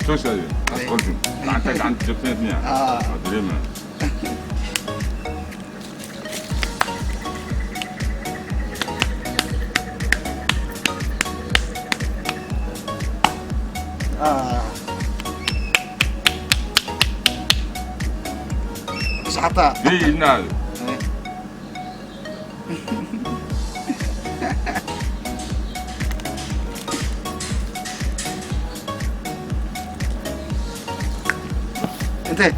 Toos aade. Asqaltin gacanta, gacanta jabsaneed miya? Ah. Waa dareema. Ah. Is xataa. Dii idnaade. Intee?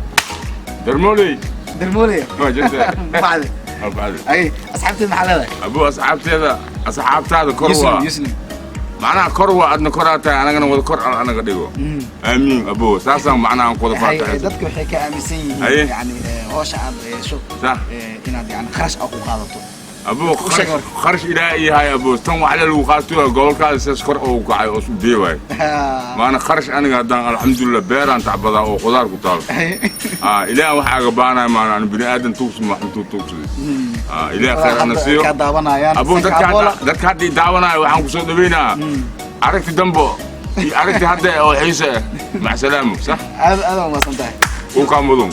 Darmooley. Darmooley. Waa jirta. Bacdi. Waa bacdi. Ay, asxaabteed maxaa leedahay? Abuu, asxaabteeda, asxaabtaada kor Yuslim. Waa Yuslim. macnaha kor waa, adna koraa tahay, anagana wada kor al anaga dhigo. Aamiin abuu, saasaan macnaha aan ku wada faataxayso. Dadka waxay ka aaminsan Haye. yihiin yani howsha aad yeesho Sax. Inaad yani kharash aad ku qaadato. Abuu. U sheeg marka. Kharash ilaa yahay abuu, tan wax lagu qaato gobolkaada sidaas kor ugu kacay oo isu deewaay. Maana kharash aniga haddaan, alxamdulilah, beeraan tacbadaa oo khudaar ku taal. Ilaah waxaa aga baanaya maana aan bini aadan tuugsan, wax intuu tuugsaday. Ilaah khayr ana siiyo. Kaa daawanayaan. Abuu, dadka Sanka. Dadka hadda i daawanaayo waxaan kusoo dhaweynaa aragti dambo iyo aragti hadda oo xiise ah. Mac salaamo, sax. Aad aad waa mahadsan tahay. Uu kaa mudun.